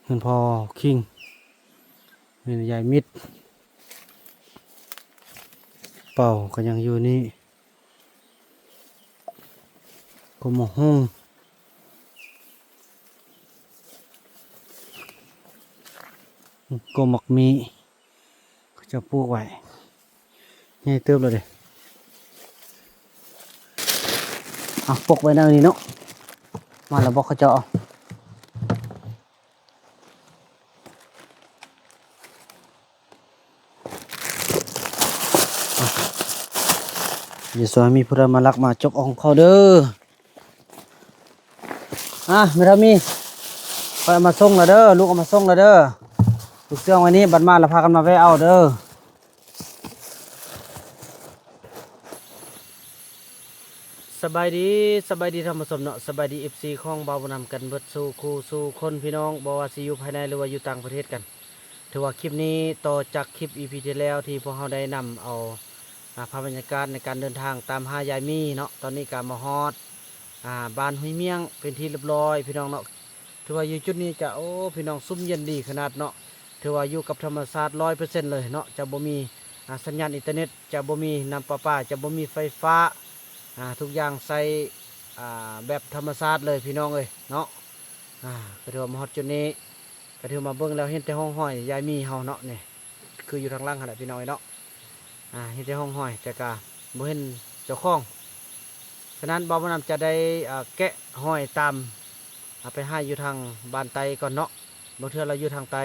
ເຮືອນພໍ່ຄິງ ເຮືອນຍາຍມິດ ເປົາກໍຍັງຢູ່ນີ້ ກົມໝາກຫຸ່ງ ກົມໝາກມີ້ ເຂົາເຈົ້າປູກໄວ້ ໃຫຍ່ເຕີບແລ້ວເດ້. ເອົາປົກໄວ້ແນວນີ້ເນາະ ມາແລ້ວບອກເຂົາເຈົ້າເອົາ. ຢ່າຊ່ວຍມີຜູ້ໃດມາລັກມາຈົກເອົາຂອງເຂົາເດີ້. ອ່າ ແມ່ເຖົ້າມີ ຂ້ອຍເອົາມາສົ່ງແລ້ວເດີ້ ລູກເອົາມາສົ່ງແລ້ວເດີ້ ລູກເຊື່ອງໄວ້ນີ້ ບັດມາແລ້ວພາກັນມາແວ່ເອົາເດີ້. ສະບາຍດີ ສະບາຍດີທ່ານຜູ້ຊົມເນາະ ສະບາຍດີ ເອັຟຊີ ຂອງບ່າວບຸນນຳກັນເບິດສູ່ຄູ່ສູ່ຄົນ ພີ່ນ້ອງ ບໍ່ວ່າຊິຢູ່ພາຍໃນ ຫຼືວ່າຢູ່ຕ່າງປະເທດກັນ. ຖືວ່າຄລິບນີ້ຕໍ່ຈາກຄລິບ ອີພີ ທີ່ແລ້ວ ທີ່ພວກເຮົາໄດ້ນຳເອົາ ອ່າ ພາບບັນຍາກາດໃນການເດີນທາງຕາມຫາຍາຍມີເນາະ. ຕອນນີ້ກໍມາຮອດ ອ່າ ບ້ານຫ້ວຍມ້ຽງເປັນທີ່ລຽບຮ້ອຍ ພີ່ນ້ອງເນາະ. ຖືວ່າຢູ່ຈຸດນີ້ຈະ ໂອ້ ພີ່ນ້ອງ ຊຸ່ມເຢັນດີຂະໜາດເນາະ. ຖືວ່າຢູ່ກັບທຳມະຊາດຮ້ອຍເປີເຊັນເລີຍເນາະ ຈະບໍ່ມີ ອ່າ ສັນຍານອິນເຕີເນັດ ຈະບໍ່ມີ ນ້ຳປະປາ ຈະບໍ່ມີໄຟຟ້າ ອ່າ ທຸກຢ່າງໃຊ້ ອ່າ ແບບທຳມະຊາດເລີຍ ພີ່ນ້ອງເອີຍເນາະ. ອ່າ ກໍຖືວ່າມາຮອດຈຸດນີ້ ກໍຖືວ່າມາເບິ່ງແລ້ວເຫັນແຕ່ຮ່ອງຮອຍຍາຍມີເຮົາເນາະ ນີ້ ຄືຢູ່ທາງຫຼັງຫັ້ນແຫຼະ ພີ່ນ້ອງເອີຍເນາະ. ອ່າ ເຫັນແຕ່ຮ່ອງຮອຍ ແຕ່ກະບໍ່ເຫັນເຈົ້າຂອງ. ສະນັ້ນ ບ່າວບຸນນຳຈະໄດ້ ອ່າ ແກະຮອຍຕາມ ອ່າ ໄປຫາຢູ່ທາງບ້ານໃຕ້ກ່ອນເນາະ. ບາງເທື່ອລາວຢູ່ທາງໃຕ້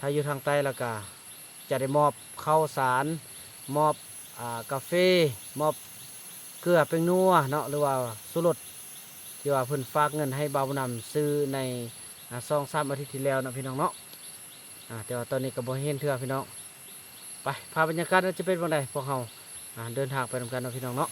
ຖ້າຢູ່ທາງໃຕ້ລາວກະຈະໄດ້ມອບເຂົ້າສານ ມອບ ອ່າ ກາເຟ ມອບເກືອແປ້ງນົວເນາະ ຫຼືວ່າຊູລົດ ທີ່ວ່າເພິ່ນຝາກເງິນໃຫ້ບ່າວບຸນນຳຊື້ໃນ ອ່າ ສອງສາມອາທິດທີ່ແລ້ວເນາະ ພີ່ນ້ອງເນາະ. ອ່າ ແຕ່ວ່າຕອນນີ້ກໍບໍ່ເຫັນເທື່ອ ພີ່ນ້ອງ. ໄປ ພາບບັນຍາກາດວ່າຈະເປັນຈັ່ງໃດ ພວກເຮົາ ອ່າ ເດີນທາງໄປນຳກັນເນາະ ພີ່ນ້ອງເນາະ.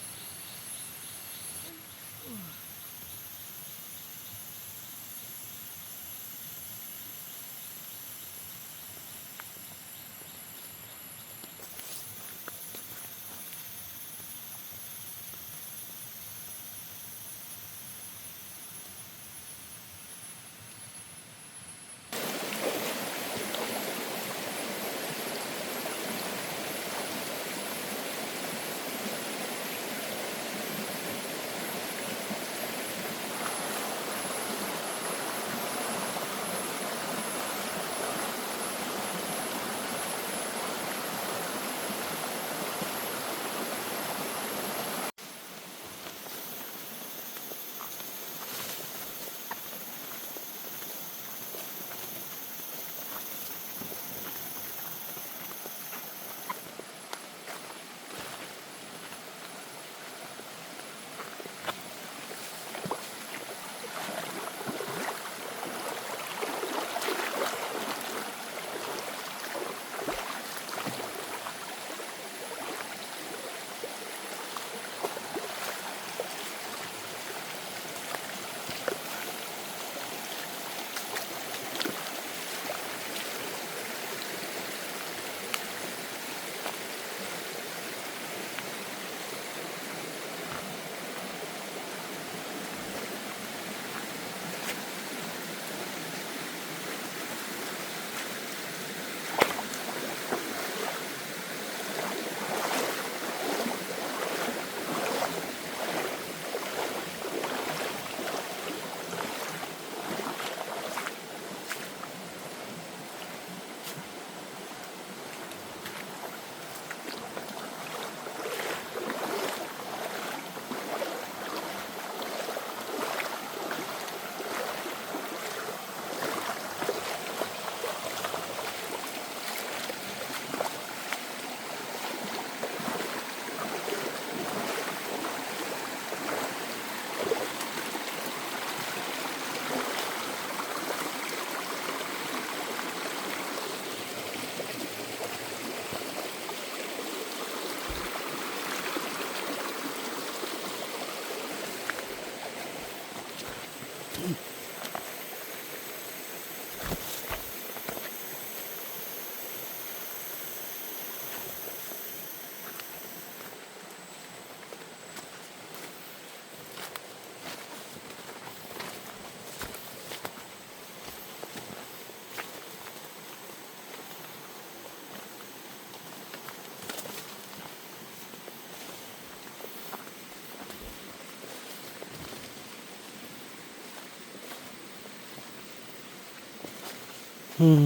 ອືມ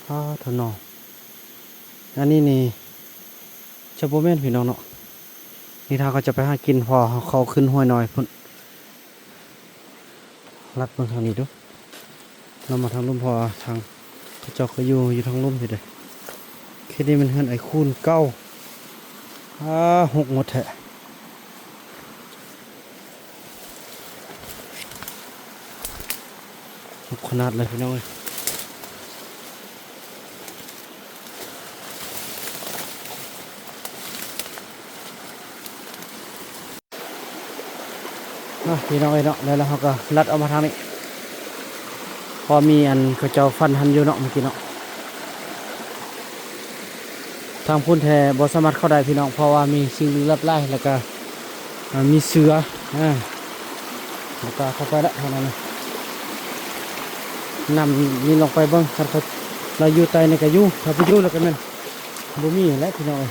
ປາດໂທ້ເນາະ ອັນນີ້ນີ້ຈະບໍ່ແມ່ນພີ່ນ້ອງເນາະ. ນີ້ຖ້າເຂົາຈະໄປຫາກິນ ເພາະວ່າເຂົາຂຶ້ນຫ້ວຍນ້ອຍພຸ້ນ. ລັດເບິ່ງທາງນີ້ດູເນາະ ມາທາງລຸ່ມ ເພາະວ່າທາງເຂົາເຈົ້າກໍຢູ່ ຢູ່ທາງລຸ່ມພີ້ເດ້. ເຂດນີ້ແມ່ນເຮືອນອ້າຍຄູນເກົ່າ. ອາ ຮົກໝົດແທ້. ຮົກຂະໜາດເລີຍພີ່ນ້ອງເອີຍ. ອ່ະ ພີ່ນ້ອງເອີຍເນາະ ແລ້ວ ແລ້ວເຮົາກໍລັດອອກມາທາງນີ້ ເພາະມີອັນເຂົາເຈົ້າຝັນຫັ້ນຢູ່ເນາະ ເມື່ອກີ້ເນາະ. ທາງພຸ້ນແທ້ບໍ່ສາມາດເຂົ້າໄດ້ພີ່ນ້ອງ ເພາະວ່າມີສິ່ງລຶກລັບຫຼາຍ ແລ້ວກໍ ອ່າ ມີເສືອ ອ່າ ບໍ່ກ້າເຂົ້າໄປລະທາງນັ້ນນະ. ນຳນີ້ລົງໄປເບິ່ງ ຄັນເຂົາ ລາວຢູ່ໃຕ້ນີ້ກໍຢູ່ ຖ້າບໍ່ຢູ່ແລ້ວກໍແມ່ນ ບໍ່ມີແຫຼະພີ່ນ້ອງເອີຍ.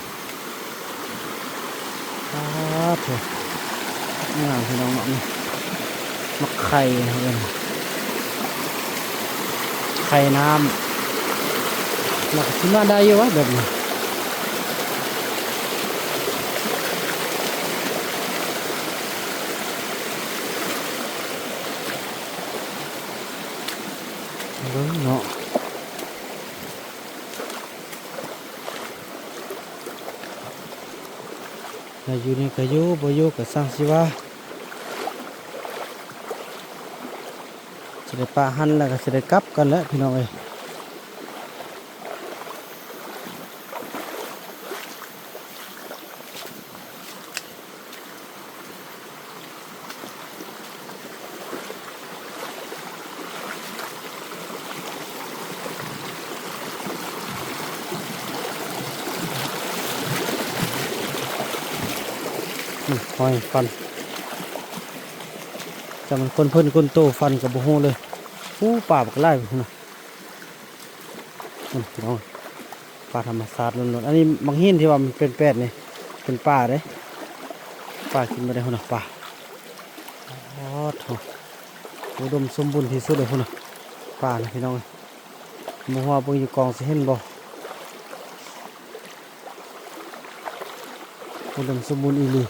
ປາດໂທ້ ງາມພີ່ນ້ອງເນາະ ນີ້ໝາກໄຂ່ເນາະ ເອີ້ນໄຂ່ນ້ຳ ມັນກໍຊິມາໄດ້ຢູ່ວະແບບນີ້. ເບິ່ງເນາະ ແລ້ວຢູ່ນີ້ກໍຢູ່ ບໍ່ຢູ່ກໍຊ່າງຊິວ່າ ຊິໄດ້ປະຫັ້ນ ແລ້ວກໍຊິໄດ້ກັບກັນແຫຼະພີ່ນ້ອງເອີຍ. ອືມ ຫອຍຟັນ ຈະແມ່ນຄົນເພິ່ນຄົນໂຕຟັນກໍບໍ່ຮູ້ເລີຍ. ໂອ້ ປາບັກຫຼາຍພຸ້ນນະ. ອືມ ພີ່ນ້ອງ ປາທຳມະຊາດລ້ວນໆ. ອັນນີ້ບັກຫີນທີ່ວ່າມັນເປັນແປດນີ້ ເປັນປາເດ້ ປາກິນບໍ່ໄດ້ພຸ້ນນະ ປາ. ໂອ້ໂທ້ ອຸດົມສົມບູນທີ່ສຸດເລີຍພຸ້ນນະ ປານະ ພີ່ນ້ອງເອີຍ. ບໍ່ຮູ້ວ່າເບິ່ງຢູ່ກ້ອງຊິເຫັນບໍ່. ອຸດົມສົມບູນອີ່ຫຼີ.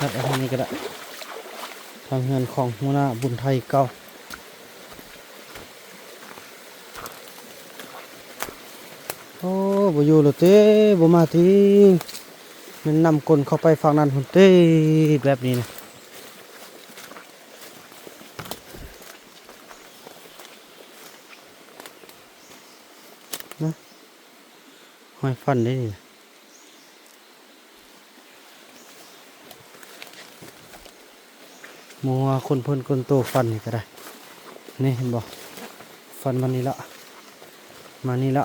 ຕັດເອົາທາງນີ້ກໍໄດ້ ທາງເຮືອນຂອງຫົວໜ້າບຸນໄທເກົ່າ. ໂອ້ ບໍ່ຢູ່ແລ້ວເຕ ບໍ່ມາຕິ ແມ່ນນຳກົ້ນເຂົ້າໄປຝັ່ງນັ້ນພຸ້ນເຕ ແບບນີ້ນະ ນະ ຮອຍຟັນເດ້ນີ້ນະ. ໝູວ່າຄົນເພິ່ນຄົນໂຕຟັນນີ້ກໍໄດ້ ນີ້ເຫັນບໍ່ ຟັນມານີ້ລະ ມານີ້ລະ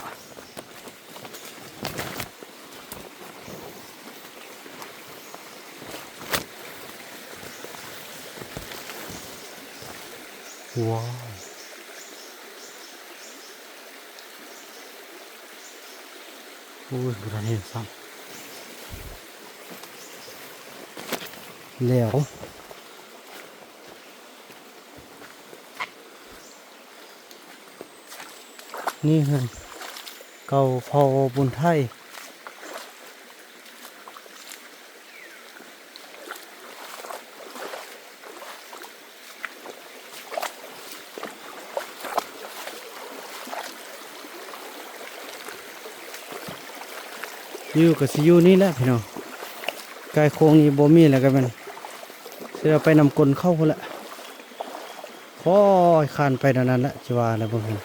ວ້າວ. ໂອ້ຍ ບໍ່ທັນເຫັນຊ້ຳ ແລ້ວ ນີ້ຫັ້ນ ເກົ່າເຜົ່າບຸນໄທ. ຢູ່ກໍຊິຢູ່ນີ້ແຫຼະພີ່ນ້ອງ ໃກ້ໂຄ້ງນີ້ບໍ່ມີແລ້ວກໍແມ່ນຊິໄດ້ໄປນຳກົ້ນເຂົາພຸ້ນແຫຼະ ຄ່ອຍຄານໄປແນວນັ້ນແຫຼະ ຊິວ່າແລ້ວເບິ່ງຫັ້ນ.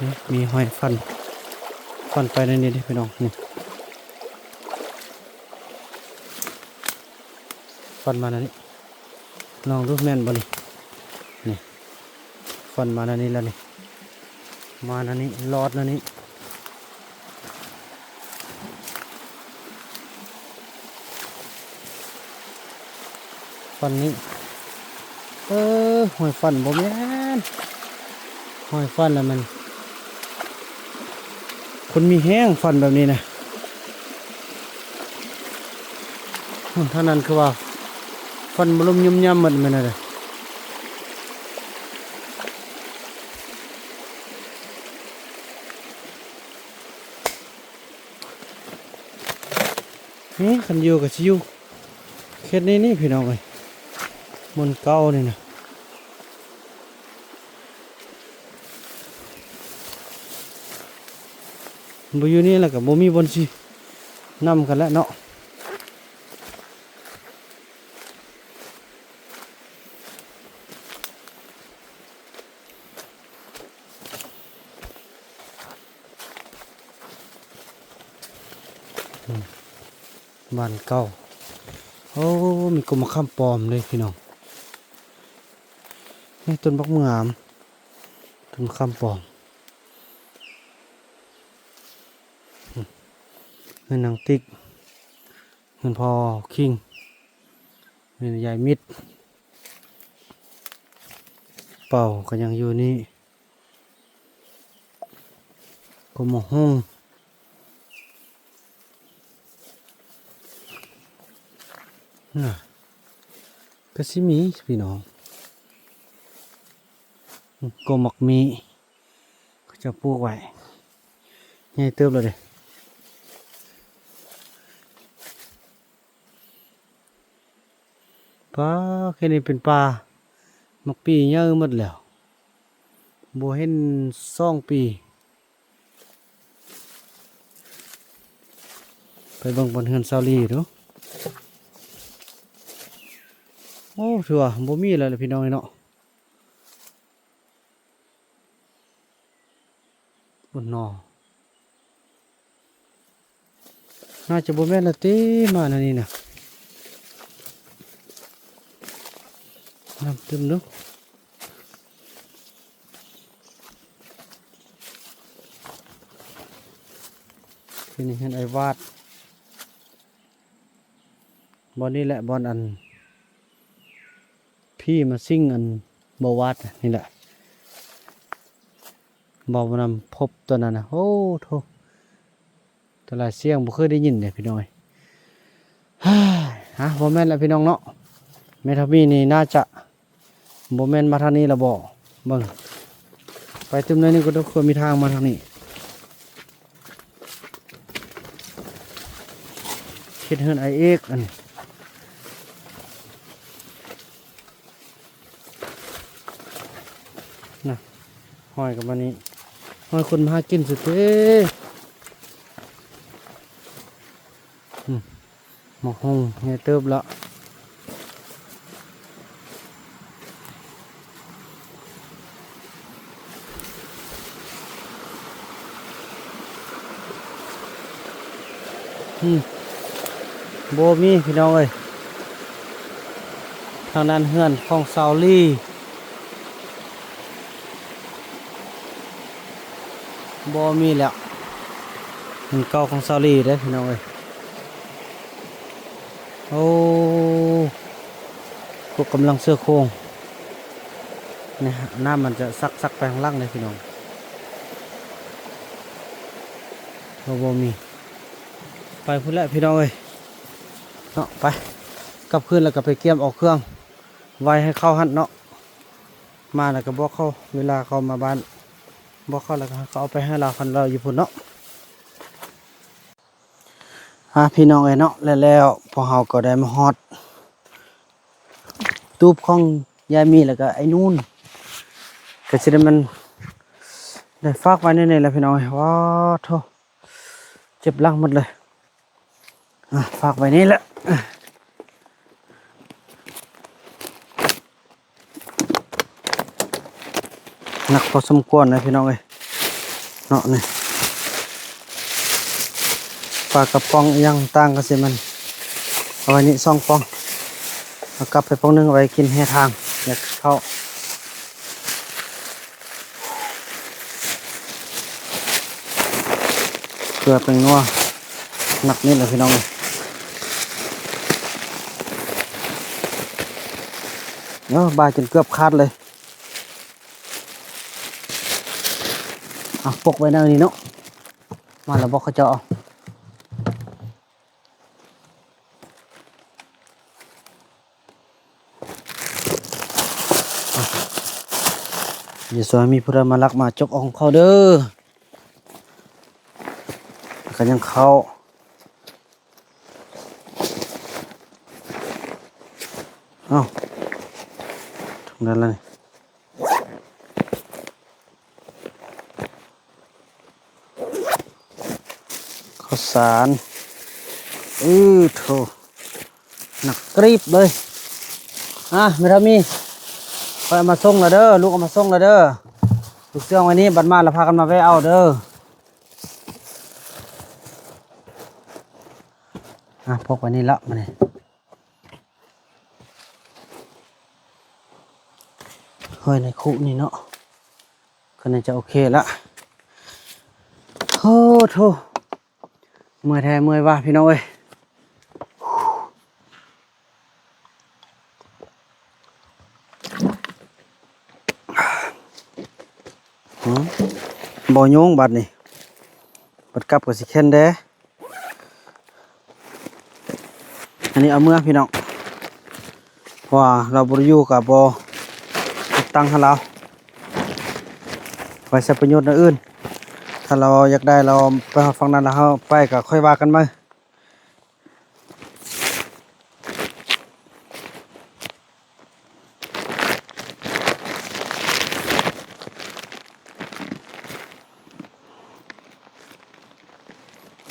ນີ້ ມີຮອຍຟັນ ຟັນໄປໃນນີ້ເດ້ພີ່ນ້ອງ ນີ້ ນີ້ ຟັນມາແນວນີ້ ລອງດູແມ່ນບໍ່ນີ້? ນີ້ ຟັນມາແນວນີ້ແລ້ວນີ້ ມາແນວນີ້ ລອດແນວນີ້. ຟັນນີ້ ເອີ ຮອຍຟັນບໍ່ແມ່ນ ຮອຍຟັນລະແມ່ນ ຄົນມີແຮງຟັນແບບນີ້ນະ. ອືມ ທາງນັ້ນຄືວ່າຟັນບໍ່ລົມຍຸມຍຳໝົດແມ່ນແນວໃດ? ນີ້ ຄັນຢູ່ກໍຊິຢູ່ເຂດນີ້ນີ້ ພີ່ນ້ອງເອີຍ ບ່ອນເກົ່ານີ້ນະ. ບໍ່ຢູ່ນີ້ແລ້ວກໍບໍ່ມີບ່ອນຊິນຳກັນແລ້ວເນາະ. ອືມ ບ້ານເກົ່າ. ໂອ້ ມີກົກໝາກຂາມປ້ອມເດ້ພີ່ນ້ອງ. ນີ້ຕົ້ນບັກງາມ ຕົ້ນບັກຂາມປ້ອມ. ອືມ ເຮືອນນາງຕິກ ເຮືອນພໍ່ຄິງ ເຮືອນຍາຍມິດ ເປົາກໍຍັງຢູ່ນີ້. ກົກໝາກໂຮງນະ ກໍຊິມີພີ່ນ້ອງ. ກົກໝາກມີ້ ເຂົາເຈົ້າປູກໄວ້ໃຫຍ່ເຕີບແລ້ວເດ້. ປາ ແຄ່ນີ້ເປັນປ່າໝາກປີໃຫຍ່ໝົດແລ້ວ ບໍ່ເຫັນສອງປີ. ໄປເບິ່ງບ່ອນເຮືອນຊາວລີດູ. ໂອ້ ຖືວ່າບໍ່ມີແລ້ວແຫຼະພີ່ນ້ອງເອີຍເນາະ. ພຸ້ນເນາະ ໜ້າຈະບໍ່ແມ່ນລະຕິ ມາແນວນີ້ນະ. ນ້ຳຕຶ້ມເນາະ. ທີ່ນີ້ເຮືອນອ້າຍວາດ. ບ່ອນນີ້ແຫຼະ ບ່ອນອັນ ຜີມາສິງອັນບໍ່ວາດນີ້ແຫຼະ ບໍ່ນຳພົບຕົວນັ້ນນະ. ໂອ້ໂທ້ ແຕ່ລະສຽງບໍ່ເຄີຍໄດ້ຍິນເດ້ພີ່ນ້ອງເອີຍ. ຮະ ບໍ່ແມ່ນລະພີ່ນ້ອງເນາະ ແມ່ທອບມີນີ້ໜ້າຈະ ບໍ່ແມ່ນມາທາງນີ້ລະບໍ່? ເບິ່ງ ໄປຕື່ມໜ້ອຍໜຶ່ງກໍຕ້ອງ ຄືມີທາງມາທາງນີ້. ເຮັດເຮືອນອ້າຍເອກອັນນີ້ນະ ຫ້ອຍກັບມານີ້ ຫ້ອຍຄົນມາຫາກິນຊິເຕ. ອືມ ໝາກຫຸ່ງໃຫຍ່ເຕີບລະ. ອືມ ບໍ່ມີພີ່ນ້ອງເອີຍ ທາງດ້ານເຮືອນຂອງຊາວລີ. ບໍ່ມີແລ້ວ ເຮືອນເກົ່າຂອງຊາວລີເດ້ພີ່ນ້ອງເອີຍ. ໂອ້ ພວກກຳລັງເຊື້ອໂຄງ ນີ້ ນ້ຳມັນຈະຊັກໆໄປຂ້າງຫຼັງເດ້ພີ່ນ້ອງ. ໂອ້ ບໍ່ມີ ໄປພຸ້ນແຫຼະພີ່ນ້ອງເອີຍເນາະ. ໄປ ກັບຄືນແລ້ວກໍໄປກຽມເອົາເຄື່ອງໄວ້ໃຫ້ເຂົາຫັ້ນເນາະ. ມາແລ້ວກໍບອກເຂົາ ເວລາເຂົາມາບ້ານ ບອກເຂົາແລ້ວກໍໃຫ້ເຂົາເອົາໄປໃຫ້ລາວ ຄັນລາວຢູ່ພຸ້ນເນາະ. ອ່າ ພີ່ນ້ອງເອີຍເນາະ ແລ້ວ ແລ້ວພວກເຮົາກໍໄດ້ມາຮອດຕູບຂອງຍາຍມີ ແລ້ວກໍໄອ້ນູນ ກໍຊິໄດ້ ມັນໄດ້ຝາກໄວ້ໃນນີ້ແຫຼະພີ່ນ້ອງເອີຍ. ວ້າໂທ້ ເຈັບຫຼັງໝົດເລີຍ. ອ່ະ ຝາກໄວ້ນີ້ແຫຼະ ໜັກພໍສົມຄວນນະພີ່ນ້ອງເອີຍເນາະ. ນີ້ ປາກະປ໋ອງອີ່ຫຍັງຕ່າງກໍຊິແມ່ນ ເອົາໄວ້ນີ້ສອງປ່ອງ. ເອົາກັບໄປປົງໜຶ່ງໄວ້ກິນແຮ່ທາງ ຢາກເຂົ້າ ເກືອແປ້ງນົວ ໜັກນິດລະພີ່ນ້ອງເອີຍ. ເອີ ບ່າຈົນເກືອບຂາດເລີຍ. ເອົາປົກໄວ້ແນວນີ້ເນາະ ມາແລ້ວບອກເຂົາເຈົ້າເອົາ. ຢ່າຊ່ວຍມີຜູ້ໃດມາລັກມາຈົກເອົາຂອງເຂົາເດີ. ແລ້ວກໍຍັງເຂົ້າ ເອົ້າ ທາງນັ້ນລະນີ້. ເຂົ້າສານ ອື ໂທ້ ໜັກກຣິບເລີຍ. ອ່າ ແມ່ເຖົ້າມີ ຂ້ອຍເອົາມາສົ່ງລະເດີ ລູກເອົາມາສົ່ງລະເດີ. ລູກເຊື່ອງໄວ້ນີ້ ບັດມາລະພາກັນມາແວ່ເອົາເດີ. ອ່າ ພົກໄວ້ນີ້ລະ ມານີ້. ເຮີ້ຍ ໃນຄຸນີ້ເນາະ ກໍໜ້າຈະໂອເຄລະ. ໂອ້ໂທ້ ເມື່ອຍແທ້ເມື່ອຍວ່າ ພີ່ນ້ອງເອີຍ. ບໍ່ໂຍງບາດນີ້ ບັດກັບກໍຊິແຂນແດ່. ອັນນີ້ເອົາເມືອພີ່ນ້ອງ ເພາະວ່າລາວບໍ່ໄດ້ຢູ່ ກໍບໍ່ເກັບຕັງໃຫ້ລາວ ໄວ້ໃຊ້ປະໂຫຍດແນວອື່ນ. ຖ້າລາວຢາກໄດ້ ລາວໄປຮອດຝັ່ງນັ້ນ ລາວເຮົາໄປ ກໍຄ່ອຍວ່າກັນໃໝ່.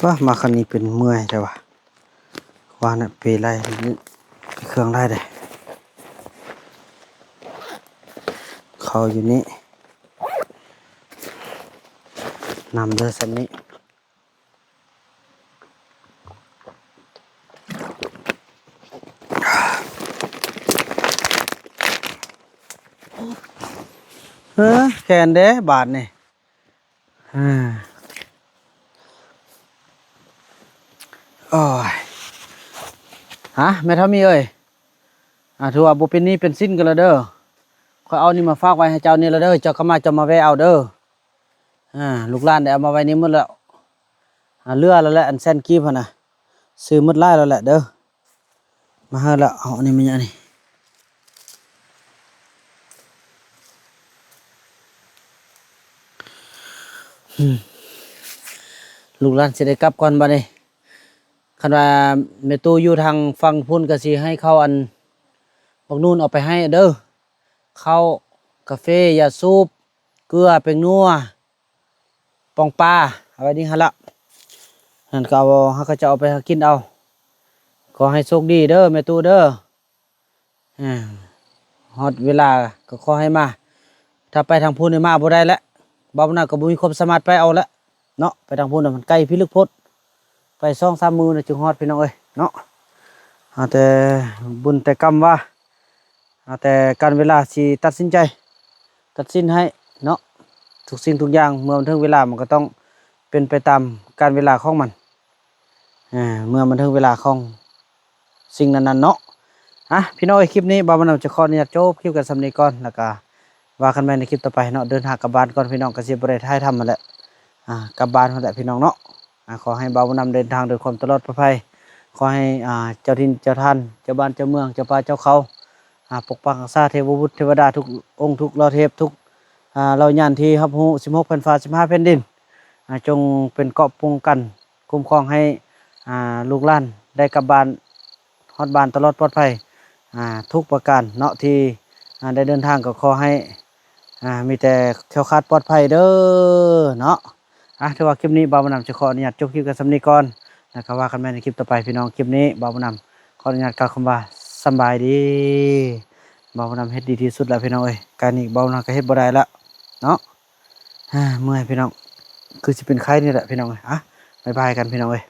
ວ້າ ມາຄັນນີ້ເປັນເມື່ອຍແທ້ວ່າ ວ່ານະ ເປໄລ່ເຄື່ອງໄລ່ເດ້. ເຂົ້າຢູ່ນີ້ ນຳເດີສ່ຳນີ້. ເອີ ແຂນເດ້ບາດນີ້. ໂອ້ຍ ຮະ ແມ່ເຖົ້າມີເອີຍ ອ່າ ຖືວ່າບໍ່ເປັນໜີ້ເປັນສິນກັນລະເດີ. ຂ້ອຍເອົານີ້ມາຝາກໄວ້ໃຫ້ເຈົ້ານີ້ລະເດີ ເຈົ້າກໍມາ ເຈົ້າມາແວ່ເອົາເດີ. ອ່າ ລູກຫຼານໄດ້ເອົາມາໄວ້ນີ້ໝົດແລ້ວ ອ່າ ເຫຼືອແລ້ວແຫຼະ ອັນແສນກີບຫັ້ນນະ ຊື້ໝົດຫຼາຍແລ້ວແຫຼະເດີ. ມາເຮີ້ລະ ເອົາອັນນີ້ມາຫຍັງນີ້. ອືມ ລູກຫຼານຊິໄດ້ກັບກ່ອນບາດນີ້. ຄັນວ່າແມ່ຕູ້ຢູ່ທາງຝັ່ງພຸ້ນ ກໍຊິໃຫ້ເຂົ້າອັນບັກນູນເອົາໄປໃຫ້ເດີ. ເຂົ້າ ກາເຟ ຢາສູບ ເກືອ ແປ້ງນົວ ປ່ອງປາ ເອົາໄວ້ນີ້ຫັ້ນລະ. ນັ້ນກໍເອົາ ເຮົາກໍຈະເອົາໄປຫາກິນເອົາ. ຂໍໃຫ້ໂຊກດີເດີແມ່ຕູ້ເດີ. ອາ ຮອດເວລາກໍຂໍໃຫ້ມາ. ຖ້າໄປທາງພຸ້ນນີ້ມາບໍ່ໄດ້ແຫຼະ. ບ່າວບຸນນຳກໍບໍ່ມີຄວາມສາມາດໄປເອົາແຫຼະເນາະ. ໄປທາງພຸ້ນນະມັນໄກພິລຶກໂພດ. ໄປສອງສາມມື້ນະຈຶ່ງຮອດ ພີ່ນ້ອງເອີຍເນາະ. ເອົາແຕ່ບຸນແຕ່ກຳວ່າ ເອົາແຕ່ການເວລາຊິຕັດສິນໃຈ ຕັດສິນໃຫ້ເນາະ. ທຸກສິ່ງທຸກຢ່າງເມື່ອມັນເຖິງເວລາ ມັນກໍຕ້ອງເປັນໄປຕາມການເວລາຂອງມັນ. ເມື່ອມັນເຖິງເວລາຂອງສິ່ງນັ້ນໆເນາະ. ອາ ພີ່ນ້ອງເອີຍ ຄລິບນີ້ບ່າວບຸນນຳຈະຂໍອະນຸຍາດຈົບຄລິບກັນສ່ຳນີ້ກ່ອນ ແລ້ວກໍວ່າກັນໃໝ່ໃນຄລິບຕໍ່ໄປເນາະ. ເດີນທາງກັບບ້ານກ່ອນ ພີ່ນ້ອງ ກໍຊິບໍ່ໄດ້ຖ່າຍທຳຫັ້ນແຫຼະ. ອາ ກັບບ້ານພຸ້ນແຫຼະ ພີ່ນ້ອງເນາະ. ອາ ຂໍໃຫ້ບ່າວບຸນນຳເດີນທາງດ້ວຍຄວາມຕະຫຼອດປອດໄພ. ຂໍໃຫ້ ອາ ເຈົ້າຖິ່ນເຈົ້າຖານ ເຈົ້າບ້ານເຈົ້າເມືອງ ເຈົ້າປ່າເຈົ້າເຂົາ ອາ ປົກປັກຮັກສາເທວະບຸດເທວະດາທຸກອົງ ທຸກເຫຼົ່າເທບ ທຸກ ອາ ເຫຼົ່າຍານທີ່ຮັບຮູ້ສິບຫົກແຜ່ນຟ້າ ສິບຫ້າແຜ່ນດິນ ອາ ຈົ່ງເປັນເກາະປ້ອງກັນ ຄຸ້ມຄອງໃຫ້ ອາ ລູກຫຼານໄດ້ກັບບ້ານ ຮອດບ້ານຕະຫຼອດປອດໄພ ອາ ທຸກປະການເນາະ. ທີ່ ອາ ໄດ້ເດີນທາງກໍຂໍໃຫ້ ອາ ມີແຕ່ແຄ້ວຄາດປອດໄພເດີເນາະ. ອາ ຖືວ່າຄລິບນີ້ບ່າວບຸນນຳຈະຂໍອະນຸຍາດຈົບຄລິບກັນສ່ຳນີ້ກ່ອນ ແລ້ວກໍວ່າກັນໃໝ່ໃນຄລິບຕໍ່ໄປ ພີ່ນ້ອງ. ຄລິບນີ້ບ່າວບຸນນຳຂໍອະນຸຍາດກ່າວຄຳວ່າສຳບາຍດີ. ບ່າວບຸນນຳເຮັດດີທີ່ສຸດແລ້ວ ພີ່ນ້ອງເອີຍ. ການນີ້ບ່າວບຸນນຳກໍເຮັດບໍ່ໄດ້ແລ້ວເນາະ. ອາ ເມື່ອຍ ພີ່ນ້ອງ ຄືຊິເປັນໄຂ້ນີ້ແຫຼະ ພີ່ນ້ອງເອີຍ. ອາ ບາຍບາຍກັນ ພີ່ນ້ອງເອີຍ.